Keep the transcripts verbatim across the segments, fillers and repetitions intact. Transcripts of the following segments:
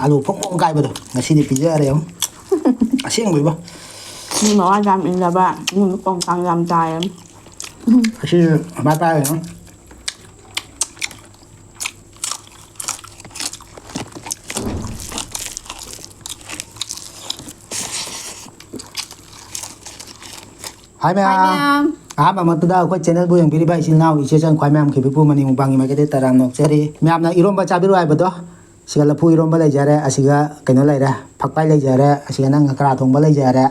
ꯑꯥꯂꯨ ꯐꯣꯡ ꯐꯣꯡ ꯀꯥꯏꯕꯗꯣ ꯉꯁꯤꯗꯤ ꯄꯤꯖꯔꯦ ꯌꯦꯡꯉꯨ꯫ ꯑꯁꯦꯡꯕꯩꯕꯣ꯫ ꯃꯤ ꯃꯋꯥ ꯌꯥꯝ ꯏꯟꯅꯕ, ꯏꯃꯨꯡꯗ ꯀꯣꯡ ꯀꯥꯡ ꯌꯥꯝ ꯆꯥꯏꯌꯦ꯫ ꯑꯁꯤꯁꯨ ꯃꯥꯏ ꯄꯥꯛꯑꯦ ꯌꯦꯡꯉꯨ꯫ ꯍꯥꯏ ꯃꯌꯥꯝ꯫ ꯃꯌꯥꯝ꯫ ꯑꯍꯥꯟꯕ ꯃꯛꯇꯗ ꯑꯩꯈꯣꯏ ꯆꯦꯅꯦꯜꯕꯨ ꯌꯦꯡꯕꯤꯔꯤꯕ ꯏꯆꯤꯜ ꯏꯅꯥꯎ, ꯏꯆꯦ ꯏꯆꯟ, ꯈ꯭ꯋꯥꯏ ꯃꯌꯥꯝ ꯈꯤꯕꯤꯄꯨ ꯃꯅꯤꯡ ꯃꯨꯛꯕꯥꯡꯒꯤ ꯃꯥꯏꯀꯩꯗꯒꯤ ꯇꯔꯥꯝꯅ ꯑꯣꯛꯆꯔꯤ꯫ ꯃꯌꯥꯝꯅ ꯏꯔꯣꯝꯕ ꯆꯥꯕꯤꯔꯣ ꯍꯥꯏꯕꯗꯣ, ꯁꯤꯒ ꯂꯐꯨ ꯏꯔꯣꯝꯕ ꯂꯩꯖꯔꯦ, ꯑꯁꯤꯒ ꯀꯩꯅꯣ ꯂꯩꯔꯦ, ꯐꯛꯄꯥꯏ ꯂꯩꯖꯔꯦ, ꯑꯁꯤꯒ ꯅꯪ ꯉꯀ꯭ꯔꯥ ꯊꯣꯡꯕ ꯂꯩꯖꯔꯦ,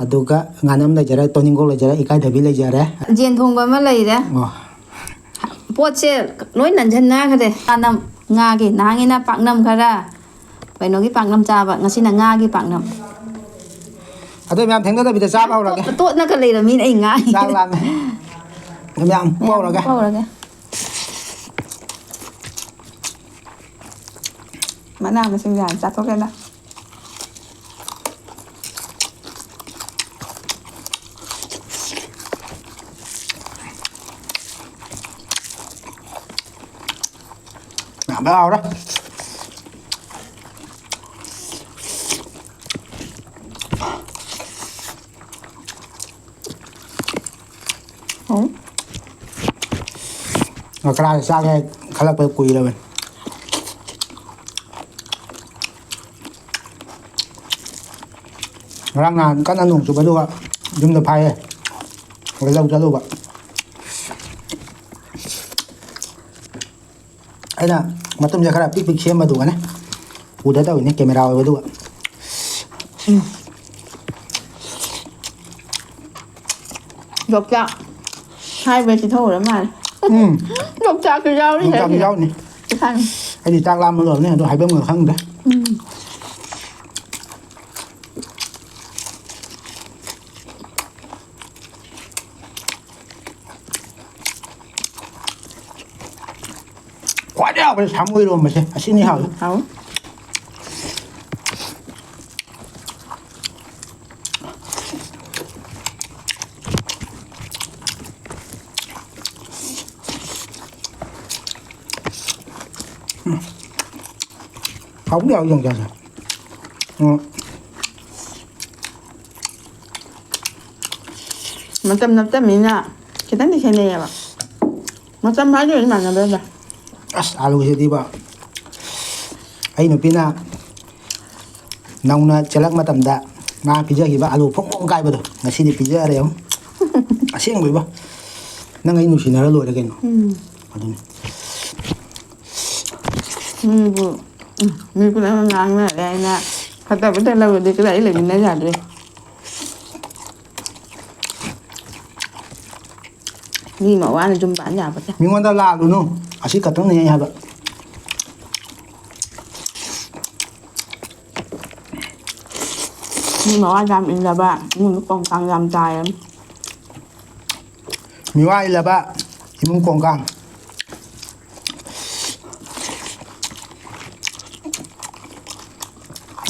ꯑꯗꯨꯒ ꯉꯥꯅꯝ ꯂꯩꯖꯔꯦ, ꯇꯣꯅꯤꯡꯀꯣꯛ ꯂꯩꯖꯔꯦ, ꯏꯀꯥꯏꯊꯕꯤ ꯂꯩꯖꯔꯦ꯫ ꯌꯦꯟ ꯊꯣꯡꯕ ꯑꯃ ꯂꯩꯔꯦ꯫ ꯑꯣ꯫ ꯄꯣꯠꯁꯦ ꯂꯣꯏ ꯅꯟꯁꯤꯟꯅꯈ꯭ꯔꯦ꯫ ꯉꯥꯅꯝ, ꯉꯥꯒꯤ, ꯅꯍꯥꯟꯒꯤꯅ ꯄꯥꯛꯅꯝ ꯈꯔ, ꯀꯩꯅꯣꯒꯤ ꯄꯥꯛꯅꯝ ꯆꯥꯕ, ꯉꯁꯤꯅ ꯉꯥꯒꯤ ꯄꯥꯛꯅꯝ꯫ ꯑꯗꯨ ꯃꯌꯥꯝ ꯊꯦꯡꯅꯗꯕꯤꯗ ꯆꯥꯕ ꯍꯧꯔꯒꯦ꯫ ꯇꯣꯠ-, ꯇꯣꯠꯅꯒ ꯂꯩꯔꯝꯃꯤꯅꯦ ꯑꯩ ꯉꯥ꯫ ꯆꯥꯛ ꯂꯥꯝꯃꯦ꯫ ꯃꯌꯥꯝ ꯃꯌꯥꯝ ꯄꯧꯔꯒꯦ꯫ ꯄꯧꯔꯒꯦ꯫ ꯃꯅꯥ ꯃꯁꯤꯡ ꯌꯥꯝ ꯆꯥꯊꯣꯛꯀꯦꯗ꯫ ꯌꯥꯝ ꯍꯥꯎꯔꯦ꯫ ꯍꯥꯎ꯫ ꯉꯀ꯭ꯔꯥ ꯆꯥꯒꯦ ꯈꯜꯂꯛꯄ ꯀꯨꯏꯔꯕꯅꯤ꯫ ꯉꯔꯥꯡ ꯅꯍꯥꯟ ꯀꯟꯅ ꯅꯣꯡ ꯆꯨꯕꯗꯨꯒ ꯌꯨꯝꯗ ꯐꯥꯏꯌꯦ꯫ ꯑꯗ ꯂꯧ ꯆꯠꯂꯨꯕ꯫ ꯑꯩꯅ ꯃꯇꯨꯝꯁꯦ ꯈꯔ ꯄꯤꯛ ꯄꯤꯛ ꯁꯦꯝꯕꯗꯨꯒꯅꯦ ꯎꯗ ꯇꯧꯔꯤꯅꯦ, ꯀꯦꯃꯦꯔꯥ ꯑꯣꯏꯕꯗꯨꯒ꯫ ꯌꯣꯡꯆꯥꯛ ꯍꯥꯏꯕ ꯆꯤꯊꯍꯧꯔ ꯃꯥꯜꯂꯦ꯫ ꯎꯝ꯫ ꯌꯣꯡꯆꯥꯛꯁꯨ ꯌꯥꯎꯔꯤ ꯌꯣꯡꯆꯥꯛꯁꯨ ꯁꯤꯗ꯫ ꯌꯥꯎꯅꯤ꯫ ꯏꯁꯥꯅ꯫ ꯑꯩꯗꯤ ꯆꯥꯛ ꯂꯥꯝꯕ ꯂꯣꯏꯔꯅꯤ, ꯑꯗꯣ ꯍꯥꯏꯐꯝꯒ ꯈꯪꯗ꯭ꯔꯦ꯫ ꯎꯝ꯫ ꯈ꯭ꯋꯥꯏꯗꯩ ꯍꯥꯎꯕꯁꯦ ꯁꯥꯃꯨ ꯏꯔꯣꯝꯕꯁꯦ, ꯑꯁꯤꯅꯤ ꯍꯥꯎꯋꯤ꯫ ꯍꯥꯎ꯫ ꯍꯥꯎꯗꯤ ꯍꯥꯎꯋꯤ ꯌꯣꯡꯆꯥꯛꯁꯦ꯫ ꯎꯝ꯫ ꯃꯇꯝ ꯅꯞꯇꯕꯅꯤꯅ ꯈꯤꯇꯪꯗꯤ ꯈꯦꯠꯅꯩꯌꯦꯕ꯫ ꯃꯇꯝ ꯍꯥꯏꯗꯣꯏꯔꯗꯤ ꯃꯥꯟꯅꯗꯣꯏꯗ꯫ ꯑꯁ, ꯑꯥꯂꯨꯁꯤꯗꯤꯕ꯫ ꯑꯩ ꯅꯨꯄꯤꯅ ꯅꯧꯅ ꯆꯦꯜꯂꯛ ꯃꯇꯝꯗ ꯃꯥ ꯄꯤꯖꯈꯤꯕ ꯑꯥꯂꯨ ꯐꯣꯡ ꯐꯣꯡ ꯀꯥꯏꯕꯗꯣ ꯉꯁꯤꯗꯤ ꯄꯤꯖꯔꯦ ꯑꯃꯨꯛ꯫ ꯑꯁꯦꯡꯕꯩꯕ꯫ ꯅꯪ ꯑꯩ ꯅꯨꯡꯁꯤꯅꯔ ꯂꯣꯏꯔꯦ ꯀꯩꯅꯣ꯫ ꯎꯝ꯫ ꯑꯗꯨꯅꯤ꯫ ꯃꯤꯕꯨ, ꯎꯝ, ꯃꯤ ꯄꯨꯝꯅꯃꯛ ꯉꯥꯡꯅꯔꯦ ꯍꯥꯏꯅ ꯐꯠꯇꯕ ꯇꯜꯂꯕꯗꯤ ꯀꯗꯥꯏ ꯂꯩꯃꯤꯟꯅ ꯌꯥꯗꯣꯏ? ꯃꯤ ꯃꯋꯥꯅ ꯌꯨꯝ ꯄꯥꯟ ꯌꯥꯕ ꯅꯠꯇꯦ꯫ ꯃꯤꯉꯣꯟꯗ ꯂꯥꯜꯂꯨꯅꯨ꯫ ꯑꯁꯤ ꯈꯛꯇꯪꯅꯦ ꯑꯩ ꯍꯥꯏꯕ꯫ ꯃꯤ ꯃꯋꯥ ꯌꯥꯝ ꯏꯜꯂꯕ ꯏꯃꯨꯡꯗ ꯀꯣꯡꯀꯥꯡ ꯌꯥꯝ ꯆꯥꯏꯌꯦ꯫ ꯃꯤꯋꯥ ꯏꯜꯂꯕ ꯏꯃꯨꯡ ꯀꯣꯡꯀꯥꯡ꯫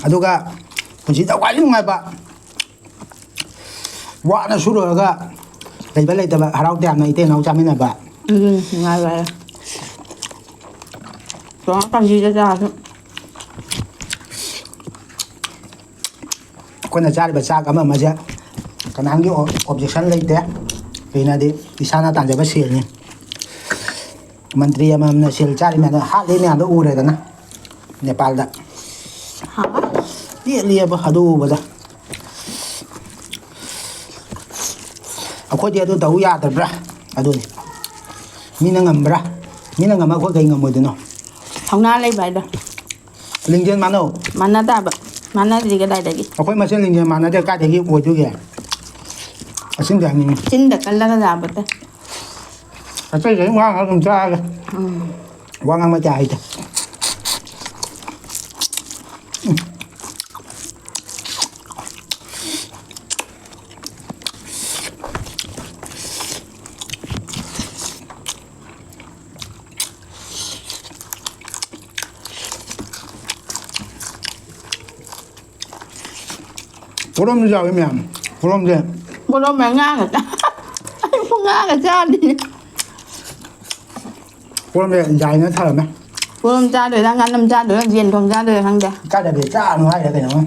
ꯑꯗꯨꯒ ꯄꯨꯟꯁꯤꯗ ꯈ꯭ꯋꯥꯏꯗꯒꯤ ꯅꯨꯡꯉꯥꯏꯕ, ꯋꯥꯅ ꯁꯨꯔꯨꯔꯒ ꯂꯩꯕ ꯂꯩꯇꯕ ꯍꯔꯥꯎ ꯇꯌꯥꯝꯅ ꯏꯇꯩ ꯏꯅꯥꯎ ꯆꯥꯃꯤꯟꯅꯕ꯫ ꯎꯝ, ꯅꯨꯡꯉꯥꯏꯕ ꯍꯥꯏꯔꯦ꯫ ꯇꯣꯉꯥꯟ ꯄꯥꯝꯕꯤꯗ ꯆꯥꯔꯁꯨ꯫ ꯑꯩꯈꯣꯏꯅ ꯆꯥꯔꯤꯕ ꯆꯥꯛ ꯑꯃ ꯑꯃꯁꯦ ꯀꯅꯥꯝꯒꯤ ꯑꯣ-, objection ꯂꯩꯇꯦ꯫ ꯀꯩꯅꯣꯗꯤ ꯏꯁꯥꯅ ꯇꯥꯟꯖꯕ ꯁꯦꯜꯅꯤ꯫ ꯃꯟꯇ꯭ꯔꯤ ꯑꯃꯃꯝꯅ ꯁꯦꯜ ꯆꯥꯔꯤ ꯃꯌꯥꯝꯗꯣ, ꯍꯥꯠꯂꯤ ꯃꯌꯥꯝꯗꯣ ꯎꯔꯦꯗꯅ ꯅꯦꯄꯥꯜꯗ꯫ ꯍꯥ? ꯄꯦꯠꯂꯤꯑꯕ ꯑꯗꯨ ꯎꯕꯗ꯫ ꯑꯩꯈꯣꯏꯗꯤ ꯑꯗꯨ ꯇꯧ ꯌꯥꯗꯕ꯭ꯔꯥ? ꯑꯗꯨꯅꯤ꯫ ꯃꯤꯅ ꯉꯝꯕ꯭ꯔꯥ? ꯃꯤꯅ ꯉꯝꯃ ꯑꯩꯈꯣꯏ ꯀꯩ ꯉꯝꯃꯣꯏꯗꯣꯏꯅꯣ? ꯊꯧꯅꯥ ꯂꯩꯕ ꯍꯥꯏꯗꯣ꯫ ꯂꯤꯡꯖꯦꯜ ꯃꯥꯟꯅꯧ꯫ ꯃꯥꯟꯅꯗꯕ꯫ ꯃꯥꯟꯅꯗ꯭ꯔꯤ ꯀꯗꯥꯏꯗꯒꯤ? ꯑꯩꯈꯣꯏ ꯃꯁꯦꯟ ꯂꯤꯡꯖꯦꯜ ꯃꯥꯟꯅꯗꯦ, ꯀꯥꯏꯗꯒꯤ ꯑꯣꯏꯗꯣꯏꯒꯦ? ꯑꯁꯦꯡꯕ ꯍꯥꯏꯅꯤꯡꯉꯤ꯫ ꯆꯤꯟꯗ ꯀꯜꯂꯒ ꯌꯥꯕꯇ꯫ ꯑꯇꯩ ꯀꯔꯤꯝ ꯉꯥꯡꯉꯔꯣꯏ, ꯑꯗꯨꯝ ꯆꯥꯔꯒꯦ꯫ ꯎꯝ꯫ ꯋꯥ ꯉꯥꯡꯕ ꯀꯌꯥ ꯍꯩꯇꯦ꯫ ꯄꯣꯔꯣꯝꯁꯨ ꯌꯥꯎꯋꯤ ꯃꯌꯥꯝ꯫ ꯄꯣꯔꯣꯝꯁꯦ꯫ ꯄꯣꯔꯣꯝ ꯉꯥꯒ ꯆꯥ-, ꯑꯩ ꯉꯥꯒ ꯆꯥꯗꯦ꯫ ꯄꯣꯔꯣꯝꯁꯦ ꯌꯥꯏꯅ ꯊꯥꯔꯝꯃꯦ꯫ ꯄꯣꯔꯣꯝ ꯆꯥꯗꯣꯏꯔꯥ, ꯉꯥꯅꯝ ꯆꯥꯗꯣꯏꯔꯥ, ꯌꯦꯟ ꯊꯣꯡ ꯆꯥꯗꯣꯏꯔꯥ ꯈꯪꯗꯦ꯫ ꯆꯥꯗꯕꯤ ꯆꯥꯔꯅꯨ ꯍꯥꯏꯔ ꯀꯩꯅꯣ?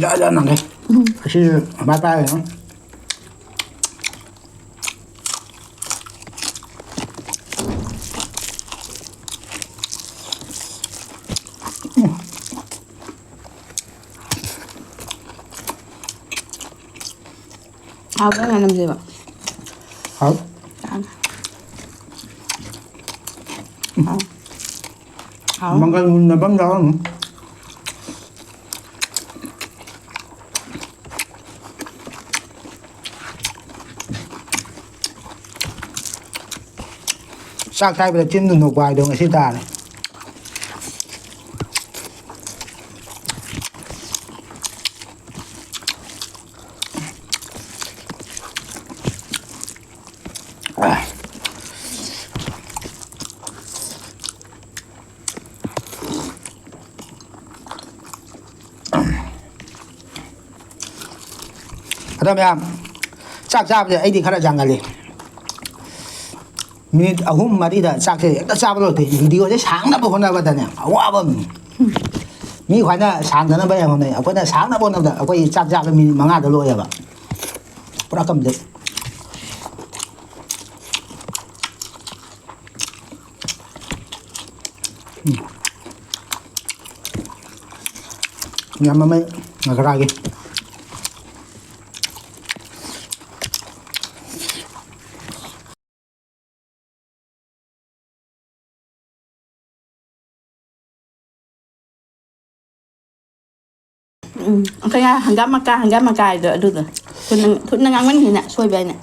ꯖꯥꯠ ꯖꯥꯠ ꯅꯪꯒꯦ꯫ ꯎꯝ꯫ ꯑꯁꯤ ꯃꯥꯏ ꯄꯥꯏꯔꯒꯅꯣ꯫ ꯍꯥꯎꯕ꯭ꯔꯥ ꯉꯥꯅꯝꯁꯤꯕꯣ? ꯍꯥꯎ꯫ ꯆꯥꯒꯦ꯫ ꯍꯥꯎ꯫ ꯍꯥꯎ꯫ ꯃꯪꯒꯜ ꯃꯨꯟꯅꯕ ꯑꯃ ꯌꯥꯎꯔꯝꯃꯤ꯫ ꯆꯥꯛ ꯆꯥꯕꯗ ꯆꯤꯟꯗꯨ ꯅꯣꯛꯄ ꯍꯥꯏꯗꯣ ꯉꯁꯤ ꯇꯥꯔꯦ꯫ ꯑꯗꯣ ꯃꯌꯥꯝ, ꯆꯥꯛ ꯆꯥꯕꯁꯦ ꯑꯩꯗꯤ ꯈꯔ ꯌꯥꯡꯒꯜꯂꯤ꯫ ꯃꯤꯅꯤꯠ ꯑꯍꯨꯝ ꯃꯔꯤꯗ ꯆꯥꯛꯁꯦ ꯍꯦꯛꯇ ꯆꯥꯕ ꯂꯣꯏꯊꯣꯛꯏ꯫ ꯚꯤꯗꯤꯑꯣꯁꯦ ꯁꯥꯡꯅꯕ ꯍꯣꯠꯅꯕꯗꯅꯦ ꯑꯋꯥꯕ ꯑꯃꯅꯤ꯫ ꯃꯤ ꯈ꯭ꯋꯥꯏꯅ ꯁꯥꯡꯗꯅꯕ ꯌꯥꯝ ꯍꯣꯠꯅꯩ, ꯑꯩꯈꯣꯏꯅ ꯁꯥꯡꯅꯕ ꯍꯣꯠꯅꯕꯗ ꯑꯩꯈꯣꯏ ꯆꯥꯛ ꯆꯥꯕ ꯃꯤꯅꯤꯠ ꯃꯉꯥꯗ ꯂꯣꯏꯌꯦꯕ꯫ ꯄꯨꯔꯥ complete꯫ ꯎꯝ꯫ ꯌꯥꯝ ꯃꯃꯩ ꯉꯀ꯭ꯔꯥꯒꯤ꯫ ꯎꯝ, ꯑꯩꯈꯣꯏꯅ ꯍꯪꯒꯥꯝ ꯃꯀꯥ, ꯍꯪꯒꯥꯝ ꯃꯀꯥ ꯍꯥꯏꯗꯣ ꯑꯗꯨꯗꯣ꯫ ꯊꯨꯅ, ꯊꯨꯅ ꯉꯥꯡꯃꯟꯈꯤꯅ ꯁꯣꯏꯕ ꯍꯥꯏꯅ꯫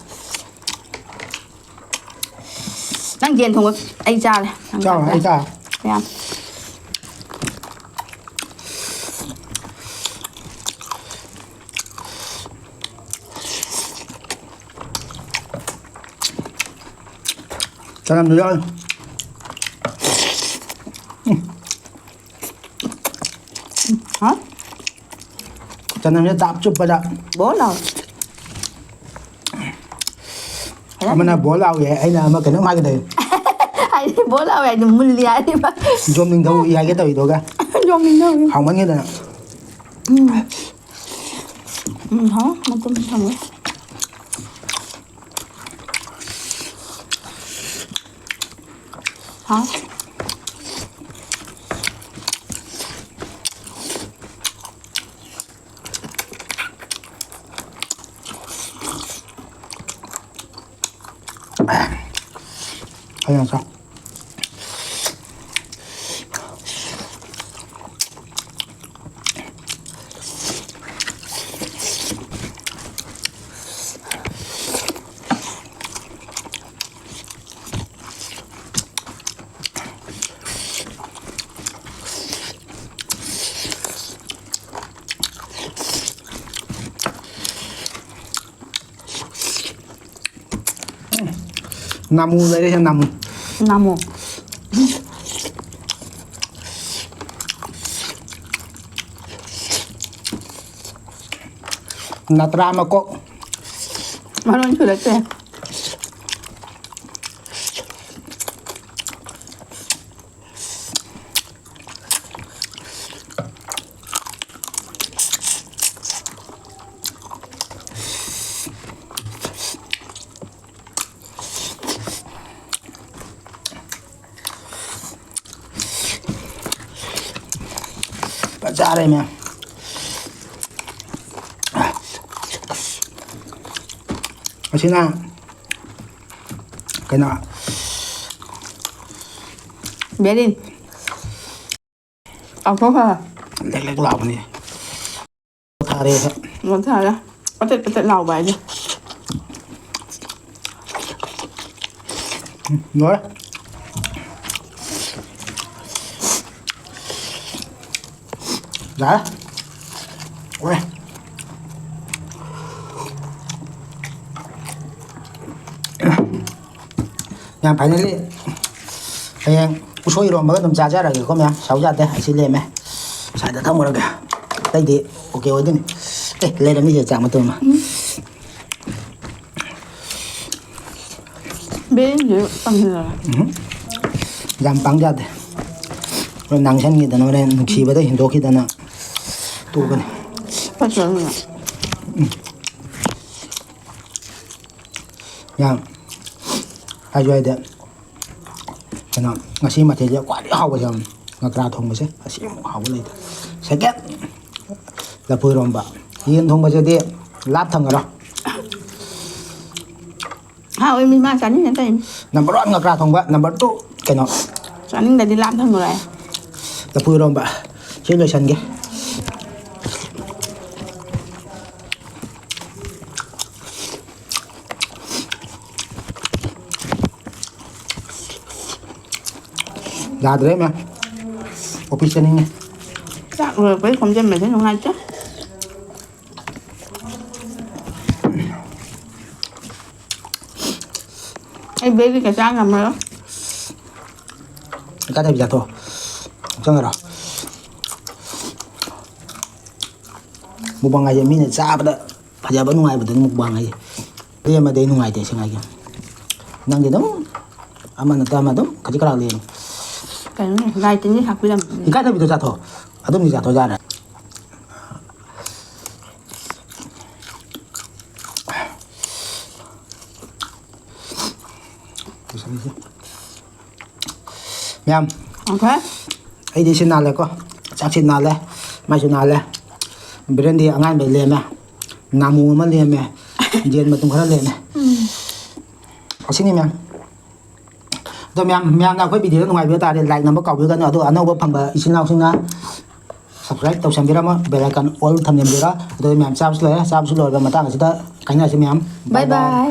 ꯅꯪ ꯌꯦꯟ ꯊꯣꯡꯕ ꯑꯩ ꯆꯥꯔꯦ꯫ ꯅꯪ ꯆꯥꯔꯣ, ꯆꯥꯔꯦ꯫ ꯑꯩ ꯆꯥꯔꯦ꯫ ꯌꯥꯝ꯫ ꯆꯅꯝꯁꯨ ꯌꯥꯎꯔꯤ꯫ ꯎꯝ꯫ ꯍꯥ? ꯆꯅꯝꯁꯦ ꯗꯥꯞ ꯆꯨꯞꯄꯗ꯫ ꯕꯣ ꯂꯥꯎ꯫ ꯑꯃꯅ ꯕꯣ ꯂꯥꯎꯋꯦ, ꯑꯩꯅ ꯑꯃ ꯀꯩꯅꯣꯝ ꯍꯥꯏꯒꯦ ꯇꯧꯋꯦ꯫ ꯍꯥꯏꯗꯤ ꯕꯣꯜ ꯂꯥꯎꯋꯦ ꯍꯥꯏꯗꯤ ꯃꯨꯜꯂꯤ ꯍꯥꯏꯔꯤꯕ꯫ ꯌꯣꯝꯅꯤꯡꯊꯧ ꯏ ꯍꯥꯏꯒꯦ ꯇꯧꯋꯤꯗꯨꯒ꯫ ꯌꯣꯝꯅꯤꯡꯊꯧ ꯏ꯫ ꯍꯥꯎꯃꯟꯒꯤꯗꯅ꯫ ꯎꯝ꯫ ꯎꯝ, ꯍꯥꯎ꯫ ꯃꯇꯨꯝ ꯊꯝꯃꯦ꯫ ꯍꯥꯎ꯫ ꯍꯌꯦꯡ ꯆꯥꯎ꯫ ꯅꯥꯃꯨ ꯂꯩꯔꯦ, ꯅꯥꯃꯨ꯫ ꯅꯥꯃꯨ꯫ ꯅꯇ꯭ꯔꯥ ꯃꯀꯣꯛ꯫ ꯃꯔꯣꯟ ꯁꯨꯔꯛꯇ꯭ꯔꯦ꯫ ꯐꯖꯔꯦ ꯃꯌꯥꯝ꯫ ꯑꯁꯤꯅ ꯀꯩꯅꯣ? ꯕꯦꯔꯤꯟ꯫ ꯀꯥꯎꯊꯣꯛꯈ꯭ꯔꯦ꯫ ꯂꯦꯛ ꯂꯦꯛ ꯂꯥꯎꯕꯅꯤ꯫ ꯊꯥꯔꯦ꯫ ꯃꯨꯟ ꯊꯥꯔꯦ꯫ ꯄꯇꯦꯠ ꯄꯇꯦꯠ ꯂꯥꯎꯕ ꯍꯥꯏꯗꯣ꯫ ꯎꯝ, ꯂꯣꯏꯔꯦ꯫ ꯌꯥꯔꯦ꯫ ꯂꯣꯏꯔꯦ꯫ ꯃꯌꯥꯝ, finally, ꯍꯌꯦꯡ ꯎꯁꯣꯏ ꯏꯔꯣꯝꯕꯒ ꯑꯗꯨꯝ ꯆꯥꯖꯔꯒꯦꯀꯣ, ꯃꯌꯥꯝ꯫ ꯁꯥꯎ ꯌꯥꯗꯦ, ꯑꯁꯤ ꯂꯦꯝꯃꯦ꯫ Side ꯊꯝꯃꯨꯔꯒꯦ꯫ ꯑꯇꯩꯗꯤ okay ꯑꯣꯏꯗꯣꯏꯅꯤ꯫ ꯑꯦ, ꯂꯩꯔꯝꯃꯤꯁꯦ ꯆꯥꯛ ꯃꯇꯨꯝ ꯑꯃ꯫ ꯕꯦꯔꯦꯟꯁꯦ ꯀꯪꯁꯤꯜꯂꯒ꯫ ꯎꯝ꯫ ꯌꯥꯝ ꯄꯥꯡ ꯌꯥꯗꯦ꯫ ꯍꯣꯔꯦꯟ ꯅꯥꯡꯁꯟꯈꯤꯗꯅ, ꯍꯣꯔꯦꯟ ꯅꯨꯡꯁꯤꯕꯗ ꯍꯦꯟꯗꯣꯛꯈꯤꯗꯅ ꯇꯣꯛꯀꯅꯤ꯫ ꯐꯠꯇ꯭ꯔꯣ ꯑꯗꯨꯅ? ꯌꯥꯝ ꯍꯥꯏꯁꯨ ꯍꯥꯏꯗꯦ꯫ ꯀꯩꯅꯣ, ꯉꯁꯤ ꯃꯊꯦꯜꯁꯦ ꯈ꯭ꯋꯥꯏꯗꯒꯤ ꯍꯥꯎꯕꯁꯦ ꯉꯀ꯭ꯔꯥ ꯊꯣꯡꯕꯁꯦ꯫ ꯑꯁꯤꯃꯨꯛ ꯍꯥꯎꯕ ꯂꯩꯇꯦ꯫ ꯁꯦꯀꯦꯟ, ꯂꯐꯨ ꯏꯔꯣꯝꯕ꯫ ꯌꯦꯟ ꯊꯣꯡꯕꯁꯤꯗꯤ ꯂꯥꯞ ꯊꯝꯈ꯭ꯔꯣ꯫ ꯍꯥꯎꯋꯦ, ꯃꯤ ꯃꯥ ꯆꯥꯅꯤꯡꯅ ꯇꯧꯔꯤꯅꯤ꯫ ꯅꯝꯕꯔ ꯋꯥꯟ ꯉꯀ꯭ꯔꯥ ꯊꯣꯡꯕ, ꯅꯝꯕꯔ ꯇꯨ ꯀꯩꯅꯣ, ꯆꯥꯅꯤꯡꯗꯗꯤ ꯂꯥꯝ ꯊꯝꯃꯨꯔꯣꯏ꯫ ꯂꯐꯨ ꯏꯔꯣꯝꯕ꯫ ꯁꯤ ꯂꯣꯏꯁꯟꯒꯦ꯫ ꯌꯥꯗ꯭ꯔꯦ ꯃꯦꯝ, ꯑꯣꯐꯤꯁ ꯆꯠꯅꯤꯡꯉꯦ꯫ ꯆꯥꯛ ꯂꯣꯏꯔꯛꯄꯩ ꯈꯣꯝꯖꯟꯕꯁꯦ ꯅꯨꯡꯉꯥꯏꯇꯦ꯫ ꯑꯩ ꯕꯦꯕꯤꯒ ꯆꯥ ꯉꯝꯃꯔꯣꯏ꯫ ꯏꯀꯥꯏꯊꯕꯤ ꯆꯥꯊꯣꯛꯑꯣ꯫ ꯆꯪꯉꯔꯣ꯫ ꯃꯨꯛꯕꯥꯡ ꯍꯥꯏꯁꯦ ꯃꯤꯅ ꯆꯥꯕꯗ ꯐꯖꯕ ꯅꯨꯡꯉꯥꯏꯕꯗꯨꯅꯤ ꯃꯨꯛꯕꯥꯡ ꯍꯥꯏꯁꯦ꯫ ꯂꯦꯝꯃꯗꯤ ꯑꯩ ꯅꯨꯡꯉꯥꯏꯇꯦ ꯁꯦꯡꯅ ꯍꯥꯏꯒꯦ꯫ ꯅꯪꯗꯤ ꯑꯗꯨꯝ ꯑꯃ ꯅꯠꯇ ꯑꯃ ꯑꯗꯨꯝ ꯈꯖꯤꯛ ꯈꯔꯥꯛ ꯂꯦꯝꯃꯤ꯫ ꯀꯩꯅꯣꯅꯦ, ꯂꯥꯏ ꯇꯤꯟꯒꯤ ꯁꯥꯛꯄꯤꯔꯝ꯫ ꯏꯀꯥꯏꯊꯕꯤꯗꯣ ꯆꯥꯊꯣꯛꯑꯣ꯫ ꯑꯗꯨꯝꯗꯤ ꯆꯥꯊꯣꯛꯑꯣ ꯌꯥꯔꯦ꯫ ꯃꯌꯥꯝ, ꯑꯣꯀꯦ꯫ ꯑꯩꯗꯤ ꯁꯤ ꯅꯥꯜꯂꯦꯀꯣ꯫ ꯆꯥꯛꯁꯤ ꯅꯥꯜꯂꯦ꯫ ꯃꯥꯏꯁꯨ ꯅꯥꯜꯂꯦ꯫ ꯕꯤꯔꯦꯟꯗꯤ ꯑꯉꯥꯡꯕ ꯂꯦꯝꯃꯦ꯫ ꯅꯥꯃꯨ ꯑꯃ ꯂꯦꯝꯃꯦ꯫ ꯌꯦꯟ ꯃꯇꯨꯝ ꯈꯔ ꯂꯦꯝꯃꯦ꯫ ꯑꯁꯤꯅꯤ ꯃꯌꯥꯝ꯫ ꯑꯗꯣ ꯃꯌꯥꯝ, ꯃꯌꯥꯝꯅ ꯑꯩꯈꯣꯏ ꯚꯤꯗꯤꯑꯣꯗ ꯅꯨꯡꯉꯥꯏꯕꯤꯕ ꯇꯥꯔꯗꯤ ꯂꯥꯏꯛ ꯅꯝꯕ ꯀꯥꯎꯕꯤꯒꯅꯨ꯫ ꯑꯗꯣ ꯑꯅꯧꯕ ꯐꯪꯕ ꯏꯆꯤꯜ ꯏꯅꯥꯎꯁꯤꯡꯅ ꯁꯕꯁꯀ꯭ꯔꯥꯏꯕ ꯇꯧꯁꯟꯕꯤꯔꯝꯃꯣ, ꯕꯦꯜ ꯑꯥꯏꯀꯟ ꯑꯣꯜ ꯊꯝꯖꯟꯕꯤꯔꯣ꯫ ꯑꯗꯨꯗꯤ ꯃꯌꯥꯝ ꯆꯥꯕꯁꯨ ꯂꯣꯏꯔꯦ꯫ ꯆꯥꯕꯁꯨ ꯂꯣꯏꯔꯕ ꯃꯇꯥꯡ ꯑꯁꯤꯗ ꯀꯥꯏꯅꯔꯁꯤ ꯃꯌꯥꯝ꯫ ꯕꯥꯏ ꯕꯥꯏ꯫